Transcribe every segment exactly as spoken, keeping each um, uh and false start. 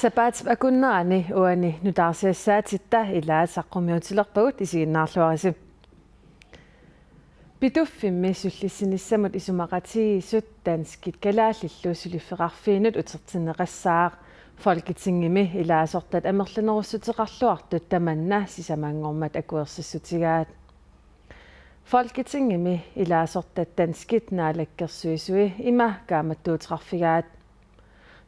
Sapaatip akunnerani uani nutaarsiassaatitta ilaat saqqummiutilerpagut, isiginnaarluarisi. Pituffimmi sullissinissamut isumaqatigiissut danskit kalaallillu suliffeqarfiinut utertinneqassaaq. Folketingimi ilaasortat amerlanerussuteqarluartut tamanna sisamanngormat akuersissutigaat. Folketingimi ilaasortat danskit naalakkersuisui ima kaammattuuteqarfigaat: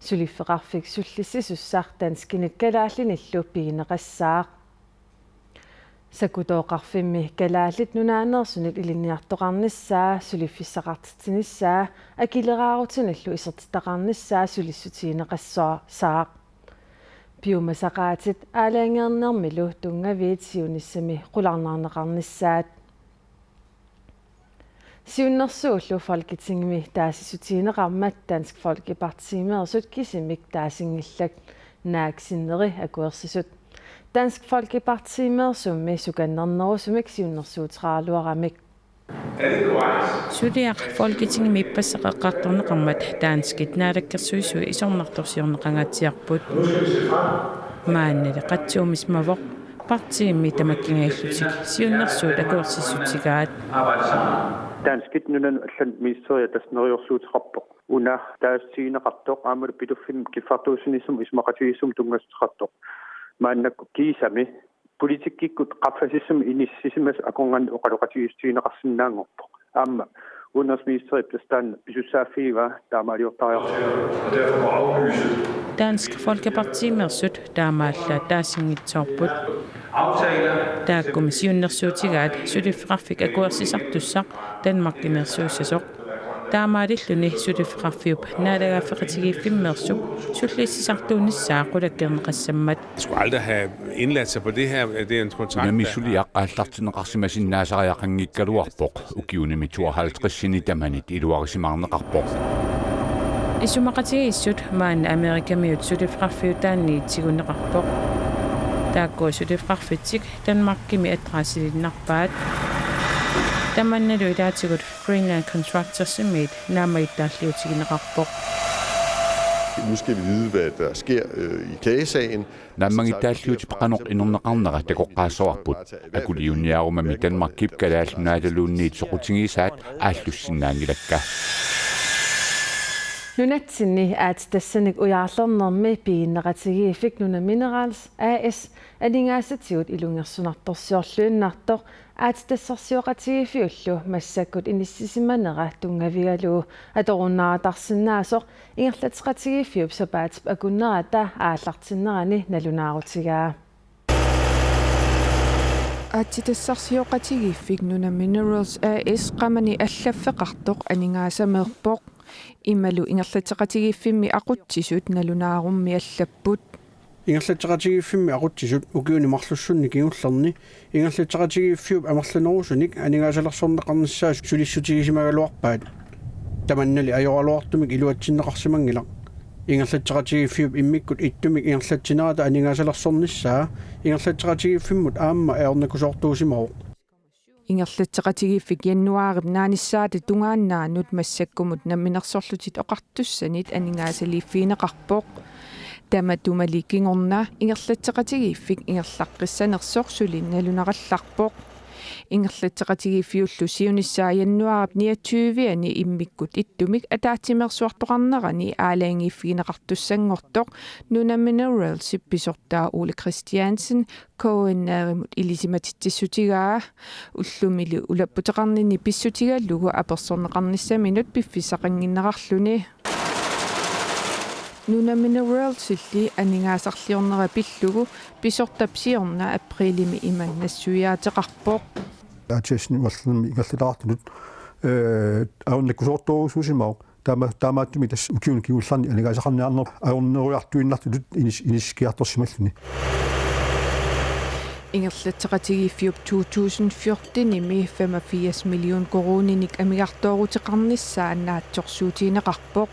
Suliffeqarfik sullissisussaq danskinit kalaallinillu pigineqassaaq. Sakkutooqarfimmi Kalaallit Nunaaneersunit ilinniartoqarnissaa, suliffissaqartitsinissaa, akileraarutinillu isertitaqarnissaa sulissutigineqassaaq. Piumasaqaatit aalajangernermilu tunngaviit siunissami qularnarneqarnissaat. Siunnersuullu Folketingimi taasissutigineqarmat Dansk Folkepartimeersut kisimik taasinngillat, naak sinneri akuersisut. Dansk Folkepartimeersummi sukannernerusumik siunnersuuteqaraluaramik. Suliaq Folketingimi ippassaq eqqartorneqarmat danskit naalakkersuisui isornartorsiorneqangaatsiarput. Maannali qatsuumismavoq partiimi tamakkiinngajallutik siunnersuut akuersissutigaat. Danskit nunanut allanut ministeria tassa neriorsuuteqarpoq. Una taasissutigineqartoq aammalu Pituffimmi kiffartuussinissamut isumaqatigiissummut tunngassuteqartoq. Maannakkut kiisami politikkikkut qaffasissumi inissisimasut akornanni oqaloqatigiissutigineqarsinnaanngorpoq. Aamma udenrigsministerip tassa taanna pisussaaffigivaa, taamaaliortariaqarpoq. Dansk Folkepartimeersut taamaallaat taasinngitsoorput. Taakkumi siunnersuutigaat suliffeqarfik akuersisartussaq Danmarkimeersuussasoq. Taamaalilluni suliffeqarfiup naalagaaffeqatigiiffimmeersup sullissisartuunissaa qulakkeerneqassammat. Skulle aldrig have indladt sig på det her. Det er en kontrakt, der Unami suliaq aallartinneqarsimasinnaasariaqanngikkaluarpoq, ukiunimi tooghalvtredsini tamanit iluarisimaarneqarpoq. Isumaqatigiissut maanna Amerikamiut suliffeqarfiutaanniit tiguneqarpoq. Taakku suliffeqarfitsik Danmarkimi adressiliinnarpaat. Tamannalu ilaatigut Greenland Contractorsimiit naammagittaalliutigineqarpoq. Nu skal vi vide, hvad der sker, øh, i klagesagen. Naammagittaalliutip qanoq inerneqarnera takoqqaassavarput. Akuliunniarumami Danmarkip Kalaallit Nunaataluunniit soqutigisaat aallussinnaanngilakka. Nunatsinni aatsitassanik ujaarlernermi piginneqatigiiffik Nuna Minerals A/S aningaasatigut ilungersunartorsiorluinnartoq aatsitassarsioqatigiiffiullu massakkut inissisimanera tunngavigalugu atorunnaartarsinnaasoq ingerlatseqatigiiffiup sapaatip akunnerata aallartinnerani nalunaarutigaa. Aatsitassarsioqatigiiffik Nuna Minerals A/S qamani allaffeqartoq aningaasameerpoq. Imalu ingerlatseqatigiiffimmi aqutsisut nalunaarummi allapput. Ingerlatseqatigiiffimmi aqutsisut ukiuni marlussunni kingullerni ingerlatseqatigiiffiup amerlanerusunik aningaasalersorneqarnissaa sulissutigisimagaluarpaat. Tamannali ajoraluartumik iluatsinneqarsimanngilaq. Ingerlatseqatigiiffiup immikkut ittumik ingerlatsinerata aningaasalersornissaa ingerlatseqatigiiffimmut aamma ajornakusoortuusimavoq. Ingerlatseqatigiiffik januaarip naanissaata tungaannaanut massakkumut Namminersorlutik Oqartussanit aningaasaliiffigineqarpoq. Tamatumali kingorna ingerlatseqatigiiffik ingerlaqqissanersoq suli nalunarallarpoq. Ingerlatseqatigiiffiullu siunissaa januaarip niogtyve-ani immikkut ittumik ataatsimeersuartoqarnerani aalajangiiffigineqartussanngortoq Nuna Mineralsip pisortaa Ole Christiansen K N R-imut ilisimatitsissutigaa. Ullumili ulapputeqarninni pissutigalugu apersorneqarnissaminut piffissaqannginnerarluni. Nuna Mineralsilli aningaasarliornera pillugu pisortap siorna aprilimi ima nassuiaateqarpoq. Aatsitassani uallermi ingerlataartunut, ee, ajornakusoortorujussuusimavoq. Taama-, taamaattumik tassa ukiuni kingullerni aningaasaqarniarneq ajornerujartuinnartutut inis-, inissikkiartorsimalluni. Ingerlatseqatigiiffiup to tusind fjortenimi femogfirs million koruuninik amigartooruteqarnissaa naatsorsuutigineqarpoq.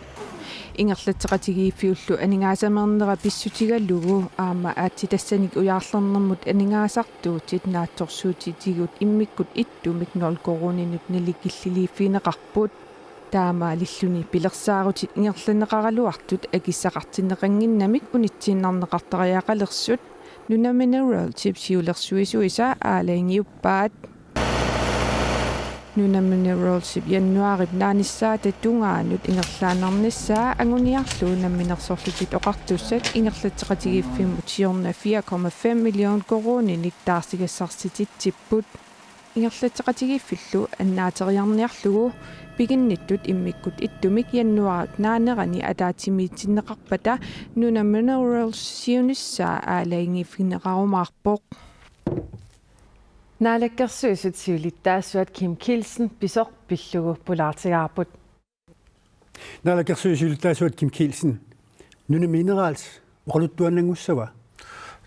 Ingerlatseqatigiiffiullu aningaasameernera pissutigalugu aamma aatsitassanik ujaarlernermut aningaasartuutit naatsorsuutitigut immikkut ittumik nul koruuninut nalikilliliiffigineqarput. Taamaalilluni pilersaarutit ingerlanneqaraluartut akissaqartinneqannginnamik unitsiinnarneqartariaqalersut Nunamineralsip siulersuisuisa aalajangiuppaat. Nunamineralsip januaarip naanissaata tungaanut ingerlaannarnissaa anguniarlugu Namminersorlutik Oqartussat ingerlatseqatigiiffimmut siorna fire komma fem million koruuninik taarsigassarsititsipput. Ingerlatseqatigiiffillu annaateriarniarlugu piginnittut immikkut ittumik januaarip naanerani ataatsimiitinneqarpata Nunaminerals siunissaa aalajangiiffigineqarumaarpoq. Naalakkersuisut siulittaasuat Kim Kielsen pisoq pillugu pulaartigaarput. Naalakkersuisut siulittaasuat Kim Kielsen, Nunaminerals oqaluttuaannanngussava?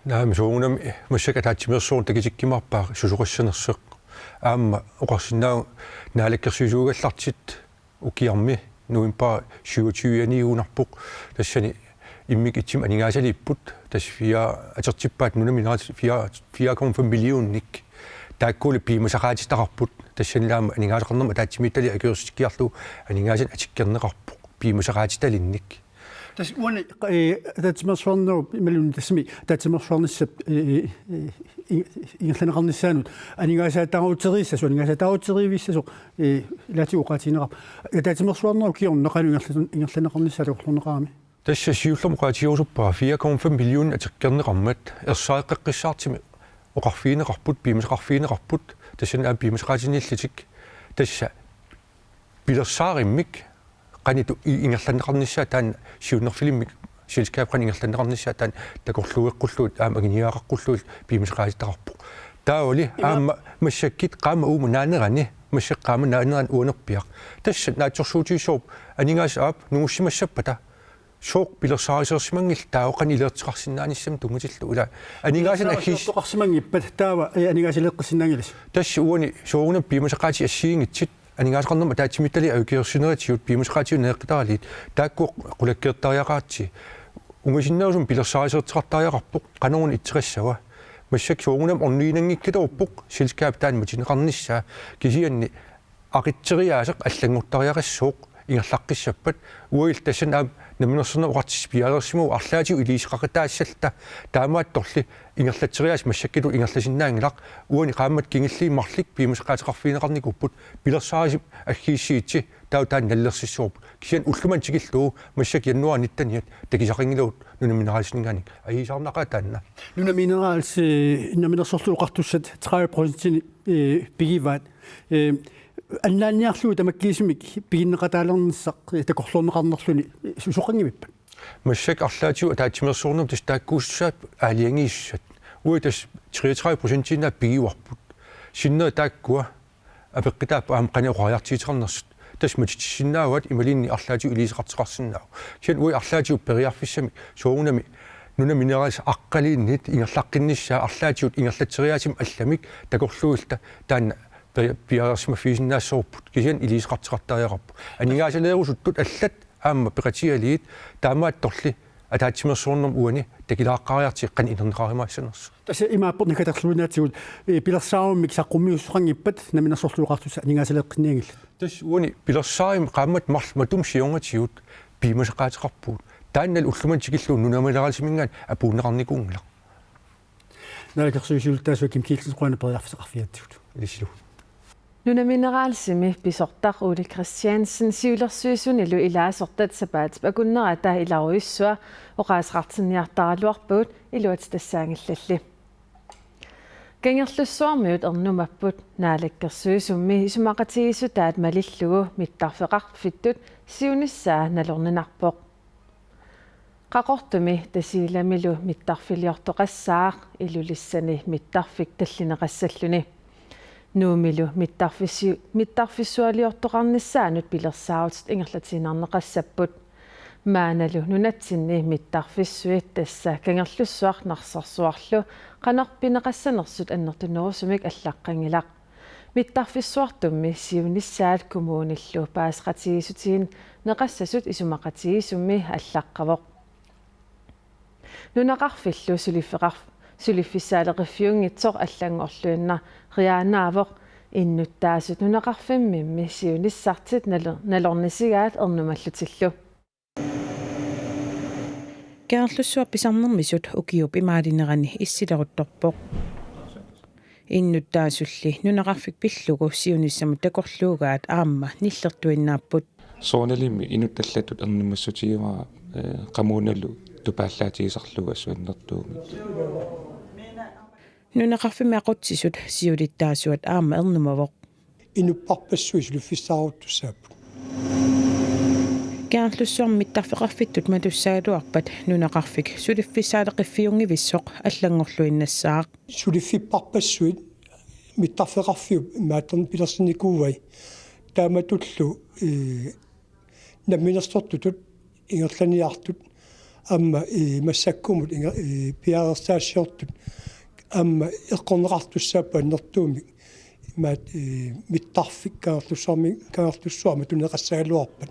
Naamik, soorunami massakkut ataatsimeersuarnut takutikkumaarpaa susoqassanersoq. Aamma oqarsinnaavunga naalakkersuisuugallartut ukiarmi novembarip syvogtyve-aniugunarpoq. Tassani immikkut ittumik aningaasaliipput. Tassa fire atortippaat Nunaminerals fire, fire komma fem millionik. Taakkualu piumasaqaatitaqarput. Tassanilu aamma aningaasaqarnermut ataatsimiititaliaq akuersikkiarlugu aningaasanik atikkerneqarpoq piumasaqaatitalinnik. Tassa uani, eh, ataatsimeersuarnerup imaluunniit tassami ataatsimeersuarnissap, eh, eh, i-, ingerlanneqarnissaanut aningaasaataarutereersasut, aningaasaatereevissasoq, eh, ilaatigut oqaatigineqarpoq. Ataatsimeersuarnerup kingorna qanoq ingerlan-, ingerlanneqarnissaa takorloorneqarami? Tassa siullermik oqaatigerusuppara fire komma fem million atikkerneqarmat ersaaqqeqqissaartumik oqarfigineqarput, piumasaqarfigineqarput, tassani aamma piumasaqaatiniillutik. Tassa pilersaarimmik qanoq i-, ingerlanneqarnissaa taanna siunnerfilimmik selskabip qanoq ingerlanneqarnissaa taanna takorluueqqullugu aamma anguniagaqarlugulu piumasaqaatitaqarpoq. Taavali ima- aamma massakkut qaammat uuma naanerani, massakkut qaammat naanerani uanerpiaq. Tassa naatsorsuutigissavarput aningaasat aap nungussimassappata. Sooq pilersaarisoorsimanngillat taava qanoq iliuuseqarsinnaanissamut tunngatillugu, ilaa. Aningaasanik aggiis- Pilersaarisoortoqarsimanngippat taava, eh, aningaasaleeqqissinnaanngilasi? Tassa uani soorunami piumasaqaatit assigiinngitsut aningaasaqarnermut ataatsimiititaliaq akuersineratigut piumasaqaatigut naleqqitaraliit taakku qulakkeertariaqaratsigu. Ungasinnerusumik pilersaarisoortoqartariaqarpoq qanoruna itseqassava. Massakkut soorunami orniginanngikkaluarpoq selskabip taanna matuneqarnissaa, kisianni aqutseriaaseq allanngortariaqassaaq ingerlaqqissappat. Uagulli tassani aamma Namminersornermut Oqartussat piareersimavoq arlaatigut iliuuseqaqataassalluta, taamaattorli ingerlatseriaaseq massakkutut ingerlasinnaanngilaq. Uani qaammatit kingulliit marluk piumasaqaateqarfigineqarnikuupput, pilersaarutit aggiissuutigit taava taanna nalilersissavarput. Kisianni ulloq manna tikillugu massakkut januaarip nitteniat takusaqanngilagut Nunamineralsiminngaanniit. Ajuusaarnaqaaq taanna. Nunaminerals, eh, Namminersorlutik Oqartussat tredive procentinik, eh, pigivaat. Eh, annaanniarlugu tamakkiisumik piginneqataalernissaq, eh, takorloorneqarnerluni, eh, susoqanngivippat? Massakkut arlaatigut ataatsimeersuarnermi tassa taakkuussutaat aalajangiisussat. Uagut tassa treogtredive procentiinnaat pigivarput. Sinneri taakkua apeqqutaapput aamma qanoq oqariartuuteqarnersut. Tassa matitsissinnaavaat imaluunniit arlaatigut iliuuseqartoqarsinnaavoq. Kisianni uagut arlaatigut periarfissamik soorunami Nunaminerals aqqaluunniit ingerlaqqinnissaa arlaatigut ingerlatseriaaseq allamik takorluuilluta taanna pi-, piareersimaffigisinnaassagaluarput. Kisianni iliuuseqartoqartariaqarpoq. Aningaasaleerusuttut allat aamma peqatigalugit, taamaattorli ataatsimeersuarnermi uani takulaariartigu qanoq inerneqarumaassanersoq. Tassa imaappoq nakaterluinnaatigut, eh, pilersaarummik saqqummiussuseqanngippat Namminersorlutik Oqartussat aningaasaleeqqinnianngillat? Tassa uani pilersaarummik qaammatit marluk matuma siornatigut piumasaqaateqarpugut. Taannalu ulloq manna tikillugu Nunamineralsiminngaanniit apuunneqarnikuunngilaq. Naalakkersuisut siulittaasuat Kim Kielsen, qujanaq periarfissaqarfigigatsigut. Ilissilu. Nunamineralsimi pisortaq Ole Kristiansen siulersuisunilu ilaasortat sapaatip akunnerata ilarujussua oqaaseqartinniartaraluarpagut, iluatsitassaanngillalli. Kangerlussuarmiut ernumapput, Naalakkersuisummi isumaqatigiissutaat malillugu mittarfeqarfittut siunissaa nalorninarpoq. Qaqortumi Tasiilamilu mittarfiliortoqassaaq, Ilulissani mittarfik tallineqassalluni. Nuummilu mittarfissi-, mittarfissualiortoqarnissaanut pilersaarutit ingerlatiinnarneqassapput. Maannalu nunatsinni mittarfissuit, tassa Kangerlussuaq Narsarsuarlu, qanoq pineqassanersut annertunerusumik allaqqanngilaq. Mittarfissuartummi siunissaat kommunillu paaseqatigiissutigineqassasut isumaqatigiissummi allaqqavoq. Nunaqarfillu suliffeqarf-, suliffissaaleqiffiunngitsoq allanngorluinnariaannaavoq, Innuttaasut nunaqarfimmimmi siunissartik nalu-, nalornisigaat ernumallutillu. Kangerlussuaq pisarnermisut ukiup imaalinerani issileruttorpoq. Innuttaasulli nunaqarfik pillugu siunissamut takorluugaat aamma nillertuinnaapput. Soorunalimi inuttut allatut ernumassutigaara, eh, qamuunalu tupaallaatigisarlugu assut annertuumik. Nunaqarfimmi aqutsisut siulittaasuat aamma ernumavoq. Inupparpassuit suliffissaaruttussaapput. Kangerlussuarmi mittarfeqarfittut matussagaluarpat nunaqarfik suliffissaaleqiffiunngivissaq allanngorluinnassaaq. Suliffipparpassuit mittarfeqarfiup imaattorn pilersinnikuuai taamatullu, eh, namminersortutut ingerlaniartut aamma, eh, massakkumut inger-, eh, piareersaassiortut aamma eqqorneqartussaapput annertuumik imaat, eh, mittarfik Kangerlussuarmi, Kangerlussuarmi tunineqassagaluarpat.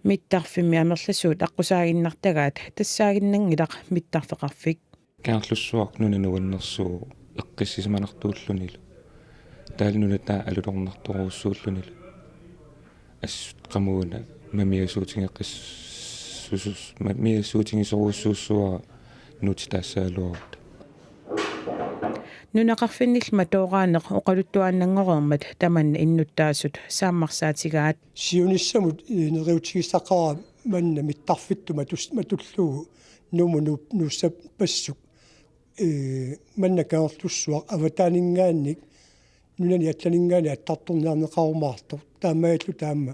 Mittarfimmi amerlasuut aqqusaaginnartagaat tassaaginnanngilaq mittarfeqarfik. Kangerlussuaq nuna nuannersuuvoq eqqissisimanartuullunilu. Taavalu nunataa alutornartorujussuullunilu. Assut qamuuna mamiasuutigeqqissusus-, mamiasuutigisorujussuussuara nuutitaassagaluarutta. Nunaqarfinnilli matooraaneq oqaluttuaannanngoreermat tamanna innuttaasut saammarsaatigaat. Siunissamut, eh, neriuutigissaqaara manna mittarfittut matus-, matullugu Nuummut nuu-, nuussappassuit, ee, manna Kangerlussuaq avataaninngaanniit nunani allaninngaanniit attartorniarneqarumaartoq. Taamaalilluta aamma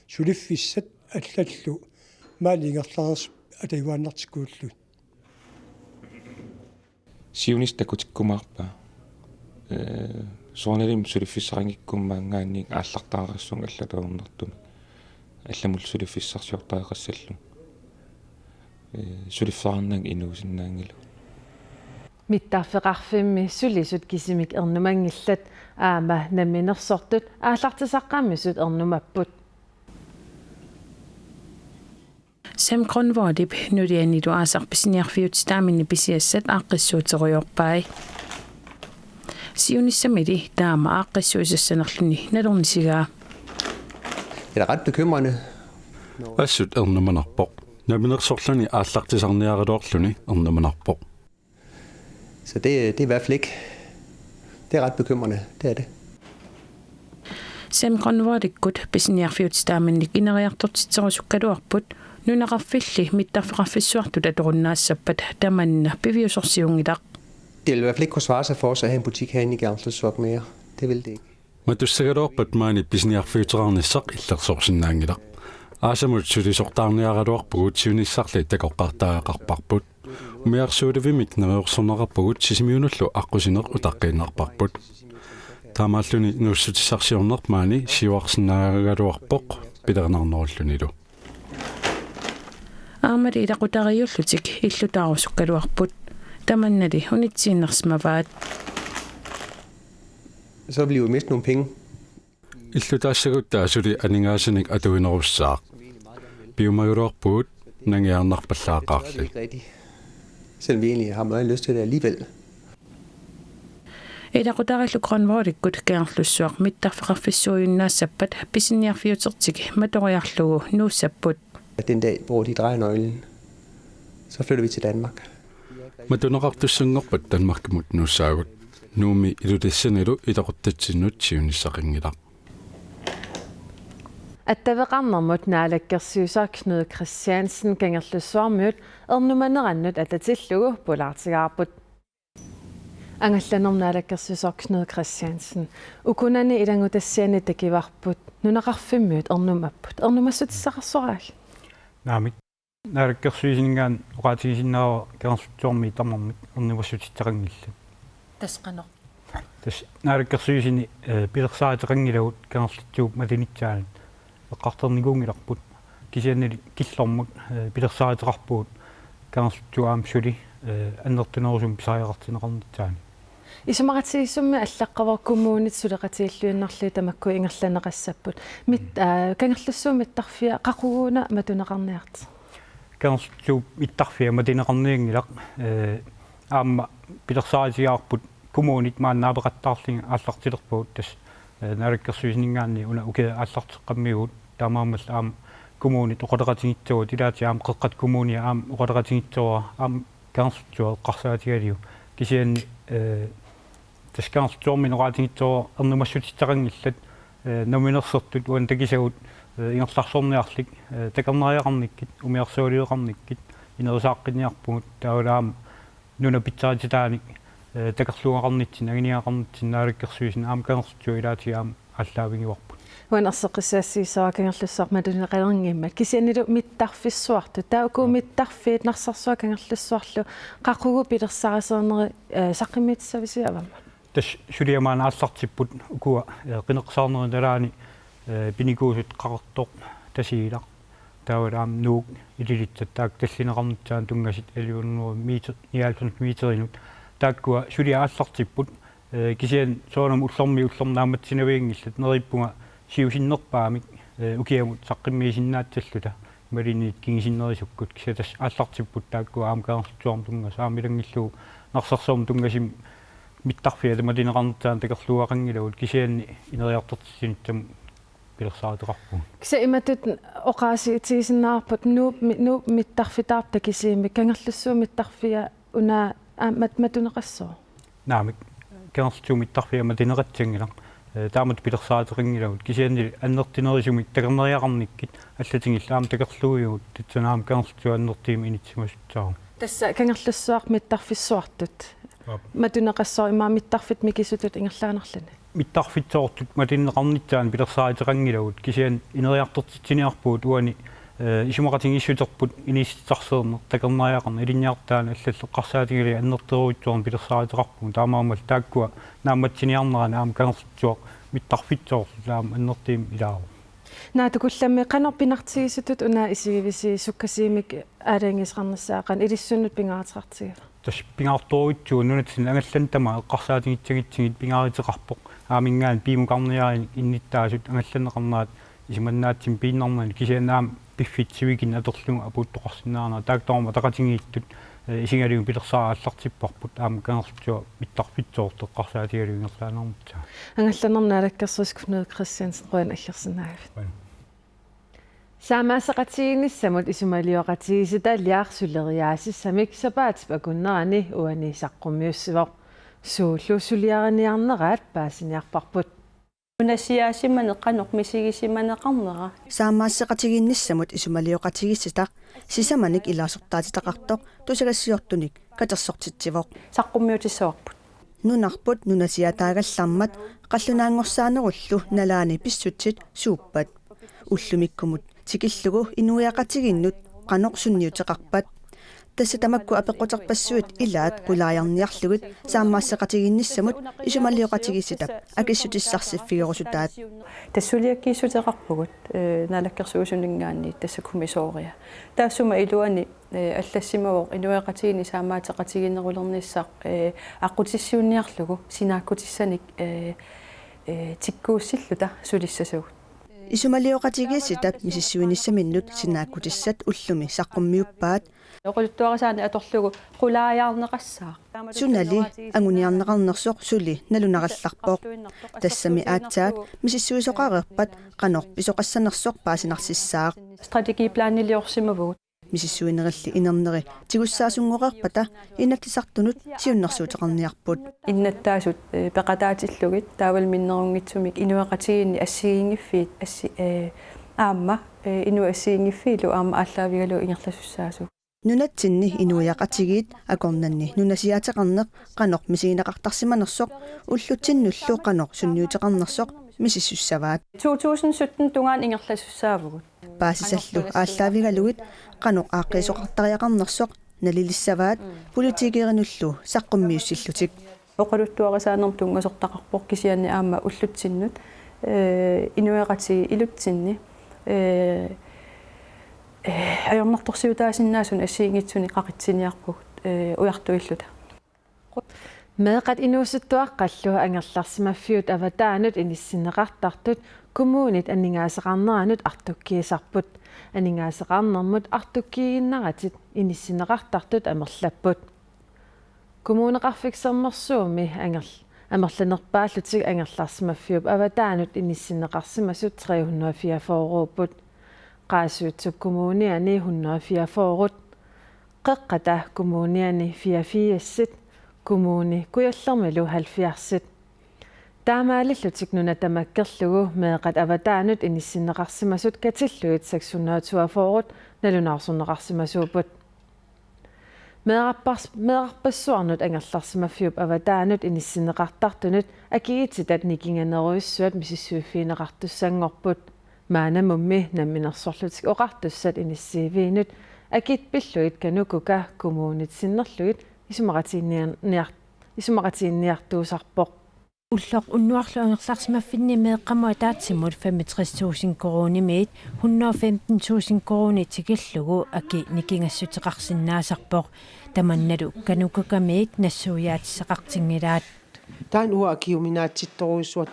suliffissat allallu maani ingerlareersut atajuaannartikkuullugit. Siunissaq takutikkumaarpaa. Ee, soorunalimi suliffissaqanngikkumaanngaanniit aallartariaqassuunga allatut ajornartumik. Allamullu suliffissarsiortariaqassallugu. Ee, suliffeqarnanga inuusinnaanngilagut. Mittarfeqarfimmi sulisut kisimik ernumanngillat aamma namminersortut aallartisaqqammisut ernumapput. Sam Grønvoldip nulianilu aasaq pisiniarfiutitaaminni pisiassat aaqqissuuterujoorpai. Siunissamili taama aaqqissuisassanerluni nalornisigaa. Det er ret bekymrende. Assut ernumanarpoq. Namminersorluni aallartisarniaraluarluni ernumanarpoq. Så det, det er i hvert fald ikke, det er ret bekymrende, det er det. Sam Grønvoldikkut pisiniarfiutitaaminnik ineriartortitserusukkaluarput, nunaqarfilli mittarfeqarfissuartut atorunnaassappat tamanna piviusorsiunngilaq. Det vil i hvert fald ikke kunne svare sig for os at have en butik herinde i Kangerlussuaq mere. Det vil det ikke. Matussagaluarpat maani pisiniarfiuteqarnissaq illersorsinnaanngilaq. Aasamut sulisortaarniaraluarpugut siunissarli takoqqaartariaqarparput. Umiarsuulivimik neriorsorneqarpugut Sisimiunullu aqqusineq utaqqiinnarparput. Taamaalluni nuussutissarsiorneq maani siuarsinnaagaluarpoq pilerinarnerullunilu. Aammali ilaqutariiullutik illutaarusukkaluarput. Tamannali unitsiinnarsimavaat. Så vil I jo miste nogle penge. Illutaassagutta suli aningaasanik atuinerussaaq. Piumagaluarpugut nangiarnarpallaaqaarli. Ikke rigtigt. Selvom vi egentlig har meget lyst til det alligevel. Ilaqutariillu Grønvoldikkut Kangerlussuaq mittarfeqarfissuujunnaassappat pisiniarfiutertik matoriarlugu nuussapput. Den dag, hvor de drejer nøglen, så flytter vi til Danmark. Matuneqartussanngorpat Danmarkimut nuussaagut. Nuummi Ilulissanilu ilaquttatsinut siunissaqanngilaq. Attaveqarnermut naalakkersuisoq Knud Kristiansen Kangerlussuarmiut ernumanerannut atatillugu pulaartigaarput. Angallannermut naalakkersuisoq Knud Kristiansen. Ukunani ilanngutassiani takuarput nunaqarfimmiut ernumapput. Ernumassutissaqarsoraagit? Naamik. Naalakkersuisuninngaanniit oqaatigisinnaavara Kangerlussuarmiit tamarmik ernumassutissaqanngillat. Tassa qanoq? Tassa naalakkersuisuni, eh, pilersaaruteqanngilagut Kangerlussuup matunissaanut. Eqqartornikuunngilarput. Kisiannili killormut, eh, pilersaaruteqarpugut Kangerlussuup aamma suli, eh, annertunerusumik pisariaqartinneqarnissaanut. Isumaqatigiissummi allaqqavoq kommunit suleqatigiilluinnarlugit tamakku ingerlanneqassapput. Mit-, mm, aa, Kangerlussuup mittarfia qaquguuna matuneqarniartoq? Kangerlussuup mittarfia matuneqarnianngilaq, eh, aamma pilersaarutigaarput Kommunit maanna naapeqattaarlugit aallartilerpagut, tassa, eh, naalakkersuisuninngaanniit una ukiaq aallarteqqammerpugut, taamaammallu aamma kommunit oqaloqatigisagut, ilaatigut aamma Qeqqata Kommunia aamma oqaloqatigisavara aamma Kangerlussuaq eqqarsaatigalugu. Kisianni, eh, tassa Kangerlussuarmik oqaatigisavara ernumassutissaqanngillat, eh, namminersortut uani takusagut, eh, ingerlaarsorniarlik, eh, takornariaqarnikkut, umiarsualiveqarnikkut, inerisaaqqinniarpugut, taavalu aamma nunap pitsarititaani, eh, takorluugaqarnitsinni, anguniagaqarnitsinni, naalakkersuisuni aamma Kangerlussuaq ilaatigut aamma aallaavigivarput. Uani erseqqissaassavara Kangerlussuaq matuneqalerngimmat, kisiannili mittarfissuartut. Taava uku mittarfiit Narsarsuaq Kangerlussuarlu qaqugu pilersaarusiornerit, eh, saqqummiutissavisiuk avammut? Tassa suliaq maanna aallartipput ukua, eh, qineqqusaarnerup nalaani, eh, pinikuusut Qaqortoq, Tasiilaq, taavalu aamma Nuuk, Ilulissat, taakku tallineqarnissaannut tunngasut elleve hundrede meter, nioghalvfems meterinut. Taakkua suliaq aallartipput, eh, kisianni soorunami ullormiit ullormut naammassinavianngillat, neriuppunga siusinnerpaamik, eh, ukiamut saqqummiusinnaassalluta, imaluunniit kingusinnerusukkut, kisianni tassa aallartipput taakkua aamma Kangerlussuarmut tunngasut, aamma ilanngullugu Narsarsuarmut tunngasumik mittarfiata matuneqarnissaanut takorluugaqanngilagut, kisianni ineriartortitsinissamut pilersaaruteqarpugut. Kisianni imatut oqaatigisinnaavarput Nuup mi-, Nuup mittarfitaarput takusiumik, Kangerlussuup mittarfia una aamma matuneqassooq? Naamik, Kangerlussuup mittarfia matuneqassanngilaq. Eh, taamatut pilersaaruteqanngilagut. Kisianni annertunerusumik takornariaqarnikkut allatigullu aamma takorluuivugut, tassani aamma Kangerlussuaq annertuumik inissisimasussaasoq. Tassa Kangerlussuaq mittarfissuartut. Aap. Matuneqassooq, immaqa mittarfiit mikisutut ingerlaannarluni? Mittarfissuartut matuneqarnissaannut pilersaaruteqanngilagut, kisianni ineriartortitsiniarpugut uani, eh, isumaqatigiissuterput inissitsisarsiorneq, takornariaqarneq, ilinniartitaaneq allallu eqqarsaatigalugit annertoorujussuarnik pilersaaruteqarpugut, taamaammallu taakkua naammassiniarnerani aamma Kangerlussuaq mittarfissuartut aamma annertuumik ilaavoq. Naatukullammi qanoq pingaartigisutut una isigivisiuk, sukkasuumik aalajangiisoqarnissaa qanoq ilissinnut pingaaruteqartigiva? Tassa pingaartorujussuuvoq, nunatsinni angallanneq tamaat eqqarsaatigissagutsigit pingaaruteqarpoq. Aamma ingammik piumaneqarniarlugu innuttaasut angallanneqarnerat isumannaatsunik piinnarnani, kisianni aamma piffissap sivikinnerup atorlugu apuuttoqarsinnaanera. Taakku tamarmik ataqatigiittut, eh, isigalugit pilersaarutit aallartipparput, aamma Kangerlussuaq mittarfissuartut eqqarsaatigalugit ingerlaannarnissaat. Angallannermut naalakkersuisoq Knud Kristiansen, qujanaq aggersinnaagavit. Qujanaq. Saammaasseqatigiinnissamut isumalioqatigiissitaliaq suleriaaseqarnissamik sapaatip akunnerani uani saqqummiussivoq. Suullu suliariniarneraat paasiniarparput. Nunasiaasimaneq qanoq misigisimaneqarnera. Saammaasseqatigiinnissamut isumalioqatigiissitaq sisamanik ilaasortaatitaqartoq tusagassiortunik katersortitsivoq. Saqqummiutissavarput. Nunarput nunasiaataagallarmat qallunaanngorsaanerullu nalaani pissutsit suuppat? Ullumikkumut tikillugu inuiaqatigiinnut qanoq sunniuteqarpat? Tassa tamakku apeqquterpassuit ilaat qulaajarniarlugit saammaasseqatigiinnissamut isumalioqatigiissitap akissutissarsiorfigerusutaat. Tassa suliakkiissuteqarpugut, eh, naalakkersuisuninngaanniit tassa kommissoriat. Taassuma iluani, eh, allassimavoq inuiaqatigiinni saammaasseqatigiinnerulernissaq, eh, aqqutissiuunniarlugu sinaakkutissanik, eh, eh, tikkuussilluta sulissasagut. Isumalioqatigiissitap misissuinissaminnut sinaakkutissat ullumi saqqummiuppaat. Oqaluttuarisaaneq atorlugu qulaajarneqassaaq. Sunali anguniarneqarnersoq suli nalunarallarpoq. Tassami aatsaat misissuisoqareerpat qanoq pisoqassanersoq paasinarsissaaq. Strategiplaniliorsimavugut. Misissuinerilli inerneri tigussaasunngorerpata Inatsisartunut siunnersuuteqarniarput. Innuttaasut, eh, peqataatillugit taavalu minnerunngitsumik inuiaqatigiinni assigiinngiffiit assi-, eh, aamma, eh, inuit assigiinngiffiillu aamma aallaavigalugu ingerlasussaasugut. Nunatsinni inuiaqatigiit akornanni nunasiaateqarneq qanoq misigineqartarsimanersoq ullutsinnullu qanoq sunniuteqarnersoq misissussavaat. To tusind sytten tungaanut ingerlasussaavugut. Paasisallu aallaavigalugit qanoq aaqqiisoqartariaqarnersoq nalilissavaat politikerinullu saqqummiussillutik. Oqaluttuarisaanermut tunngasortaqarpoq kisianni aamma ullutsinnut, eh, inuiaqatigiit ilutsinni, eh, eh, ajornartorsiutaasinnaasunik assigiinngitsunik qaqitsiniarpugut, eh, ujartuilluta. Meeqqat inuusuttuaqqallu angerlarsimaffiup avataanut inissinneqartartut kommunit aningaasaqarneranut artukkiisarput. Aningaasaqarnermut artukkiiginnaratik inissinneqartartut amerlapput. Kommuneqarfik Sermersuumi anger-, amerlanerpaallutik angerlarsimaffiup avataanut inissinneqarsimasut tre hundrede fireogfyrre-upput. Qaasuitsup Kommuniani hundrede fireogfyrre, Qeqqata Kommuniani fireogfirsit, Kommune Kujallermilu halvfjerdsit. Taamaalillutik nuna tamakkerlugu meeqqat avataanut inissinneqarsimasut katillugit seks hundrede toogfyrre nalunaarsorneqarsimasuupput. Meerarpars-, meerarpassuarnut angerlarsimaffiup avataanut inissinneqartartunut akigitsitat nikinganerujussuat misissuiffigineqartussanngorput. Maannamummi Namminersorlutik Oqartussat inissiiviinut akit pillugit KANUKOKA kommunit sinnerlugit isumaqatiginniar-, niar-, isumaqatiginniartuusarpoq. Ulloq unnuarlu angerlarsimaffinni meeqqamut ataatsimut femogtres tusind koruunimiit hundrede femten tusind koruunit tikillugu aki nikingassuteqarsinnaasarpoq. Tamannalu KANUKOKA-miit nassuiaatissaqartinngilaat. Taanna uanga akiuminaatsittorujussuaq.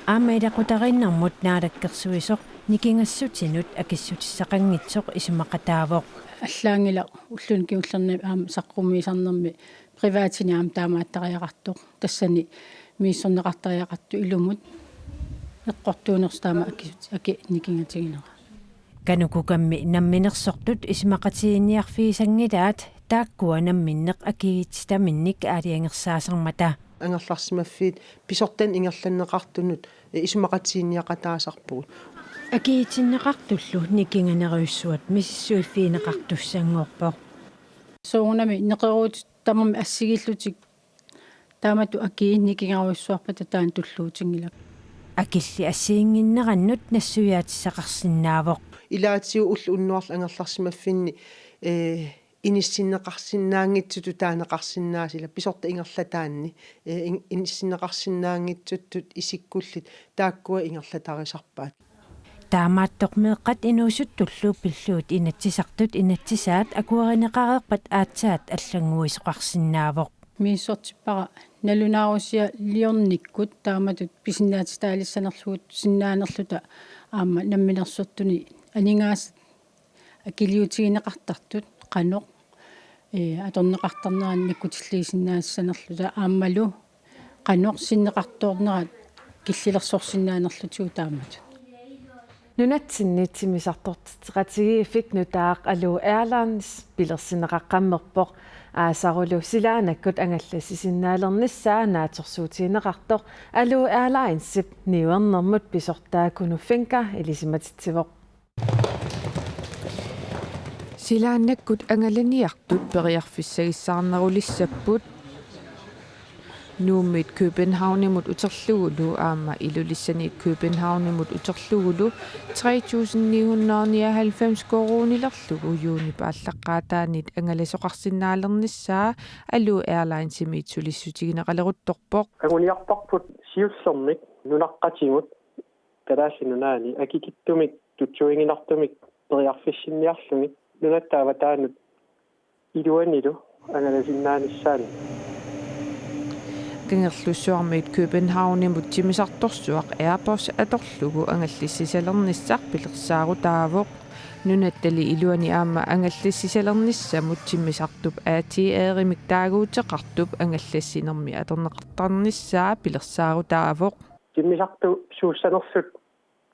Aamma ilaqutariinnermut naalakkersuisoq nikingassutinut akissutissaqanngitsoq isumaqataavoq. Allaanngilaq ulluni kingullerni aamma saqqummiisarnermi privatini aamma taamaattariaqartoq. Tassani misissorneqartariaqartoq ilumut eqqortuunersoq taama akisut-, aki nikingatiginera. KANUKOKA-mi namminersortut isumaqatiginniarfigisanngilaat taakkua namminneq akigitsitaminnik aalajangersaasarmata. Angerlarsimaffiit pisortanut ingerlanneqartunut, eh, isumaqatiginniaqataasarpugut. Akigitinneqartullu nikinganerujussuat misissuiffigineqartussanngorpoq. Soorunami neqeroorut tamarmik assigiillutik taamatut akii nikingarujussuarpata taanna tulluutinngilaq. Akilli assigiinnginnerannut nassuiaatissaqarsinnaavoq. Ilaatigut ulloq unnuarlu angerlarsimaffinni, eh, inissinneqarsinnaanngitsutut taaneqarsinnaasut ilaa pisortat ingerlataanni, eh, in-, inissinneqarsinnaanngitsutut isikkullit taakkua ingerlatarisarpaat. Taamaattoq meeqqat inuusuttullu pillugit Inatsisartut inatsisaat akuerineqareerpat aatsaat allannguisoqarsinnaavoq. Misissortippara nalunaarusialiornikkut taamatut pisinnaatitaalissanerlugu sinnaanerluta aamma namminersortuni aningaasat akiliutigineqartartut qanoq, ee, atorneqartarnerani nakkutilliisinnaassanerluta aammalu qanoq sinneqartoornerat killilersorsinnaanerlutigu taamatut. Nunatsinni timmisartortitseqatigiiffik nutaaq Aluu Airlines pilersinneqaqqammerpoq. Aasarulu silaannakkut angallassisinnaalernissaa naatsorsuutigineqartoq Aluu Airlinesip niuernermut pisortaa Kunu Fencker ilisimatitsivoq. Silaannakkut angalaniartut periarfissagissaarnerulissapput. Nuummiit Københavnimut uterlugulu aamma Ilulissaniit Københavnimut uterlugulu tre tusind ni hundrede nioghalvfems koruunilerlugu juunip aallaqqaataaniit angalasoqarsinnaalernissaa Aluu Airlinesimiit sulissutigineqaleruttorpoq. Anguniarparput siullermik nunaqqatigut Kalaallit Nunaanni akikitsumik tutsuiginartumik periarfissinniarlugit nunatta avataanut iluanilu angalasinnaanissaanut. Kangerlussuarmiit Københavnimut timmisartorsuaq Airbus atorlugu angallassisalernissaq pilersaarutaavoq. Nunattali iluani aamma angallassisalernissamut timmisartup A T R-imik taaguuteqartup angallassinermi atorneqartarnissaa pilersaarutaavoq. Timmisartup suussanersut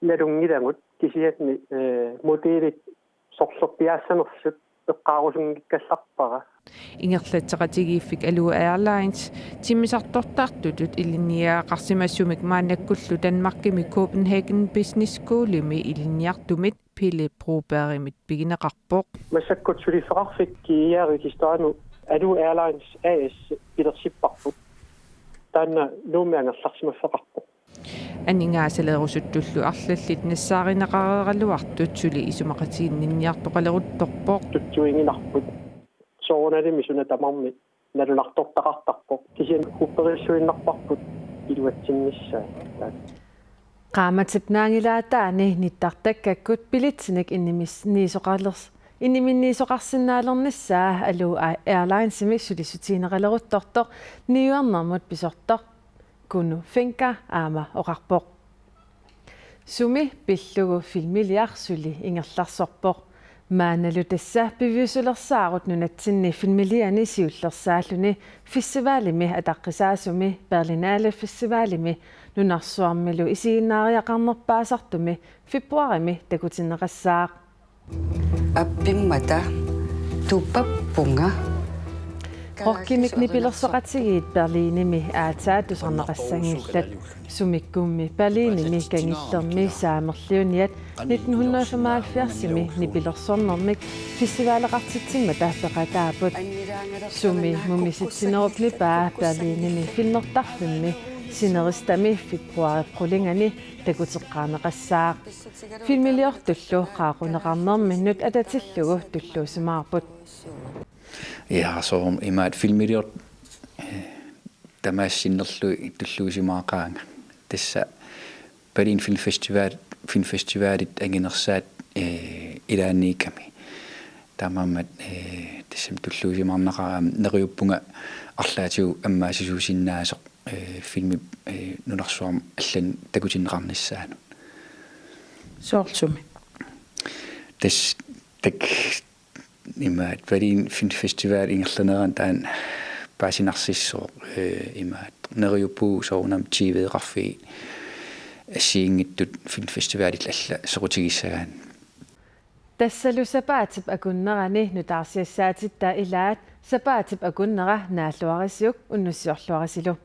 nalunngilagut kisianni, eh, modelit sorlerpiaassanersut eqqaarusunngikkallarpara. Ingerlatseqatigiiffik Aluu Airlines timmisartortartutut ilinniagaqarsimasumik maannakkullu Danmarkimi Copenhagen Business Schoolimi ilinniartumit Pele Brobergimit pigineqarpoq. Massakkut suliffeqarfik G I R-i Kistaanu Aluu Airlines A/S pilersipparput. Taanna Nuummi angerlarsimaffeqarpoq. Aningaasaleerusuttullu arlallit nassaarineqareeraluartut suli isumaqatiginninniartoqaleruttorpoq. Tutsuiginarput. Soorunalimi suna tamarmi nalunartortaqartarpoq. Kisianni hubberilluinnarparput iluatsinnissaa. Qaammatip naanngilaataani nittartakkakkut billetsinik inniminniisoqalers-, inniminniisoqarsinnaalernissaa Aluu Airlinesimi sulissutigineqaleruttortoq niuernermut pisortoq Kunu Fencker aamma oqarpoq. Sumi pillugu filmiliaq suli ingerlasorpoq. Maannalu tassa piviusulersaarut nunatsinni filmiliani siullersaalluni festivalimi ataqqisaasumi Berlinale Festivalimi nunarsuarmilu isiginnaariaqarnerpaasartumi februarimi takutinneqassaaq. Appimmata tupappunga. Rockimik nipilersoqatigiit Berlinimi aatsaat tusarneqassanngillat. Sumikkummi Berlinimi kangillermi saamerliuniat nitten hundrede og femoghalvfjerdsimi nipilersornermik festivaleqartitsimmata peqataapput. Sumi mumisitsinerup nipaa Berlinimi filmertarfimmi sinerissami februarip qulingani takuteqqaarneqassaaq. Filmiliortullu qaaquneqarnerminnut atatillugu tulluusimaarput. Ja, soorlu imaat filmiliortut, eh, tamaasa sinnerlugit tulluusimaaqaanga. Tassa Berlin Filmfestival, filmfestivalit anginersaat, eh, ilaanniikkami. Taamaammat, eh, tassami tulluusimaarnaqaaq, aamma neriuppunga arlaatigut ammaassisuusinnaasoq, eh, filmip, eh, nunarsuarmi allani takutinneqarnissaanut. Soorlu sumi? Tassa tak- imaat Berlin Filmfestival ingerlanerani taanna paasinarsissooq, eh, imaat neriuppugut soorunami T V-qarfiit assigiinngitsut filmfestivalit alla soqutigissagaanni. Tassalu sapaatip akunnerani nutaarsiassaatitta ilaat, sapaatip akunnera naalluarisiuk, unnussiorluarisilu.